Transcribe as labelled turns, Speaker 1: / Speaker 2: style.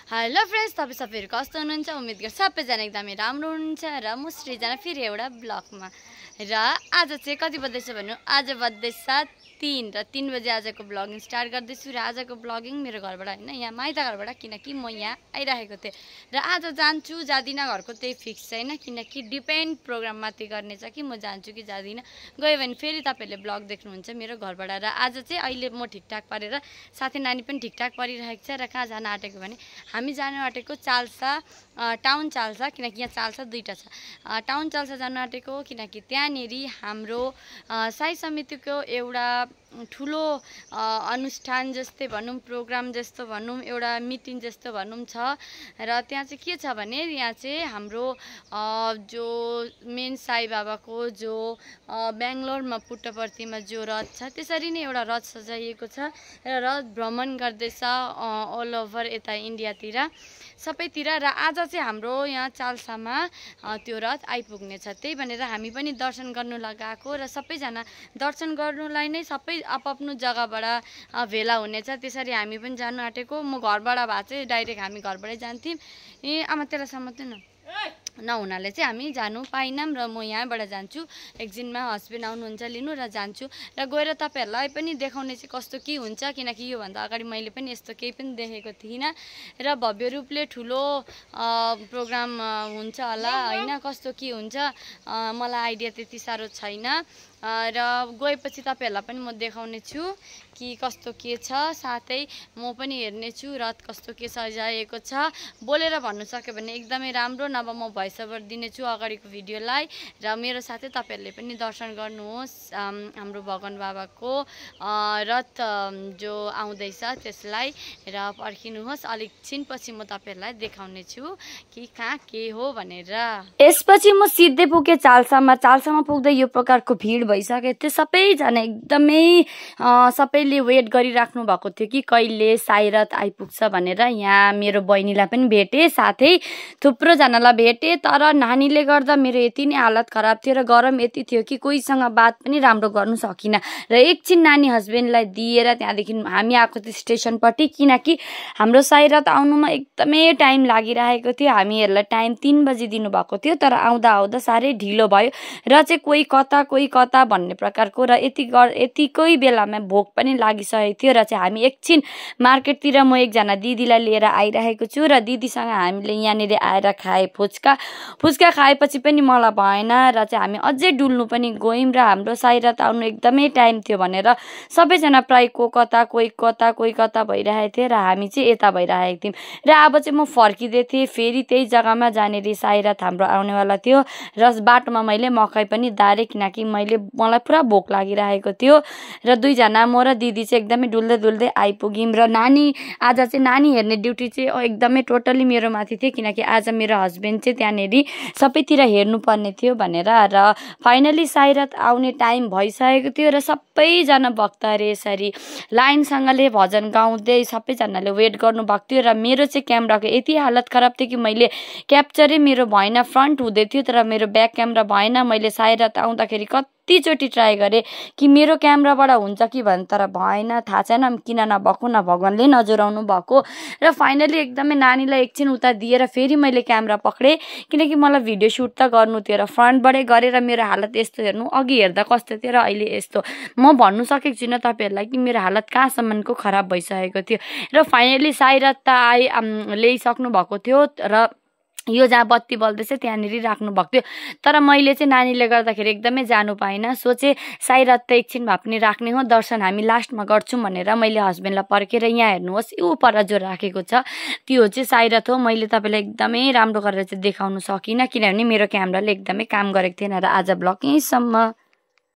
Speaker 1: Hello friends, तपाईँ सबैहरू कस्तो हुनुहुन्छ? उम्मेद गर्छु सबैजना एकदमै राम्रो हुनुहुन्छ र म सृजना फेरि एउटा ब्लगमा। र आज चाहिँ कति बज्दैछ भन्नु? आज बज्दैछ 3 र 3 बजे आजको ब्लगिङ स्टार्ट गर्दैछु। र आजको ब्लगिङ मेरो घरबाट होइन, यहाँ माइत घरबाट, किनकि म यहाँ आइरहेको थिएँ। र आज जान्छु जादिनँ घरको त्यही फिक्स छैन, किनकि डिपेन्ड प्रोग्राम माथि गर्ने छ कि म जान्छु कि जादिनँ। गयो भने फेरि तपाईँहरूले ब्लग देख्नुहुन्छ मेरो घरबाट। र आज चाहिँ अहिले म ठिकठाक पारेर साथै नानी पनि ठिकठाक परिरहेको छ। र कहाँ जान आँटेको भने हामी जानु आँटेको चाल्सा टाउन चाल्सा, किनकि यहाँ चाल्सा दुईवटा छ। टाउन चाल्सा जानु आँटेको किनकि त्यहाँनेरि हाम्रो साई समितिको एउटा ठुलो अनुष्ठान जस्तै भनौँ, प्रोग्राम जस्तो भनौँ, एउटा मिटिङ जस्तो भनौँ छ। र त्यहाँ चाहिँ के छ भने यहाँ चाहिँ हाम्रो जो मेन साई बाबाको जो बेङ्गलोरमा पुट्टपर्तीमा जो रथ छ, त्यसरी नै एउटा रथ सजाइएको छ। र रथ भ्रमण गर्दैछ अल ओभर यता इन्डियातिर सबैतिर। र आज चाहिँ हाम्रो यहाँ चाल्सामा त्यो रथ आइपुग्ने छ। त्यही भनेर हामी पनि दर्शन गर्नु लगाएको। र सबैजना दर्शन गर्नुलाई नै सबै आफ्नो जग्गाबाट भेला हुनेछ, त्यसरी हामी पनि जानु आँटेको। म घरबाट भए चाहिँ डाइरेक्ट हामी घरबाटै जान्थ्यौँ। आमा त्यसलाई समात्दैन नहुनाले चाहिँ हामी जानु पाइनौँ। र म यहाँबाट जान्छु, एकछिनमा हस्बेन्ड आउनुहुन्छ लिनु र जान्छु। र गएर तपाईँहरूलाई पनि देखाउने चाहिँ कस्तो के हुन्छ, किनकि योभन्दा अगाडि मैले पनि यस्तो केही पनि देखेको थिइनँ। र भव्य रूपले ठुलो प्रोग्राम हुन्छ होला होइन, कस्तो के हुन्छ मलाई आइडिया त्यति साह्रो छैन। र गएपछि तपाईँहरूलाई पनि म देखाउने छु कि कस्तो के छ, साथै म पनि हेर्नेछु रथ कस्तो के सजाएको छ। बोलेर भन्नु सक्यो भने एकदमै राम्रो, नभए म भोइस ओभर दिनेछु अगाडिको भिडियोलाई। र मेरो साथै तपाईँहरूले पनि दर्शन गर्नुहोस् हाम्रो भगवान बाबाको रथ जो आउँदैछ त्यसलाई, र पर्खिनुहोस्। अलिक छिनपछि म तपाईँहरूलाई देखाउने छु कि कहाँ के हो भनेर। यसपछि म सिधै पुगेँ चाल्सामा। चाल्सामा पुग्दै यो प्रकारको भिड भइसकेको थियो। सबैजना एकदमै सबैले वेट गरिराख्नु भएको थियो कि कहिले साई रथ आइपुग्छ भनेर। यहाँ मेरो बहिनीलाई पनि भेटेँ, साथै थुप्रोजनालाई भेटेँ। तर नानीले गर्दा मेरो यति नै हालत खराब थियो र गरम यति थियो कि कोहीसँग बात पनि राम्रो गर्नु सकिनँ। र एकछिन नानी हस्बेन्डलाई दिएर त्यहाँदेखि हामी आएको थियो स्टेसनपट्टि, किनकि हाम्रो साई रथ आउनुमा एकदमै टाइम लागिरहेको थियो। हामीहरूलाई टाइम 3 बजी दिनुभएको थियो, तर आउँदा आउँदा साह्रै ढिलो भयो। र चाहिँ कोही कता भन्ने प्रकारको। र यतिकै बेलामा भोक पनि लागिसकेको थियो। र चाहिँ हामी एकछिन मार्केटतिर म एकजना दिदीलाई लिएर आइरहेको छु। र दिदीसँग हामीले यहाँनिर आएर खाएँ फुच्का खाएपछि पनि मलाई भएन। र चाहिँ हामी अझै डुल्नु पनि गयौँ। र हाम्रो साई रथ आउनु एकदमै टाइम थियो भनेर सबैजना प्रायः कोही कता भइरहेको थियो, र हामी चाहिँ यता भइरहेको थियौँ। र अब चाहिँ म फर्किँदै थिएँ फेरि त्यही जग्गामा जानेरी साई रथ हाम्रो आउनेवाला थियो। र बाटोमा मैले मकै पनि दारेँ, किनकि मलाई पुरा भोक लागिरहेको थियो। र दुईजना म र दिदी चाहिँ एकदमै डुल्दै आइपुग्यौँ। र आज चाहिँ नानी हेर्ने ड्युटी चाहिँ एकदमै टोटली मेरो माथि थियो, किनकि आज मेरो हस्बेन्ड चाहिँ त्यहाँनेरि सबैतिर हेर्नुपर्ने थियो भनेर। र फाइनली साई रथ आउने टाइम भइसकेको थियो। र सबैजना भक्तहरू यसरी लाइनसँगले भजन गाउँदै सबैजनाले वेट गर्नुभएको थियो। र मेरो चाहिँ क्यामेराको यति हालत खराब थियो कि मैले क्याप्चरै मेरो भएन, फ्रन्ट हुँदै थियो तर मेरो ब्याक क्यामेरा भएन। मैले साई रथ आउँदाखेरि कतिचोटि ट्राई गरेँ कि मेरो क्यामेराबाट हुन्छ कि भने, तर भएन। थाहा छैन किन नभएको, न भगवानले नजोराउनु भएको। र फाइनली एकदमै नानीलाई एकछिन उता दिएर फेरि मैले क्यामेरा पक्रेँ, किनकि मलाई भिडियो सुट त गर्नु थियो। र फ्रन्टबाटै गरेर मेरो हालत यस्तो हेर्नु, अघि हेर्दा कस्तो थियो र अहिले यस्तो म भन्नु सकेको छुइनँ तपाईँहरूलाई कि मेरो हालत कहाँसम्मको खराब भइसकेको थियो। र फाइनली साई रथ त ल्याइसक्नु भएको थियो। र यो जहाँ बत्ती बल्दैछ त्यहाँनिर राख्नु भएको थियो। तर मैले चाहिँ नानीले गर्दाखेरि एकदमै जानु पाइनँ। सोचेँ साई रथ त एकछिन भए पनि राख्ने हो, दर्शन हामी लास्टमा गर्छौँ भनेर मैले हस्बेन्डलाई पर्खेर यहाँ हेर्नुहोस् यो पर जो राखेको छ त्यो चाहिँ साई रथ हो। मैले तपाईँलाई एकदमै राम्रो गरेर चाहिँ देखाउनु सकिनँ, किनभने मेरो क्यामेराले एकदमै काम गरेको थिएन। र आज ब्लग यहीँसम्म।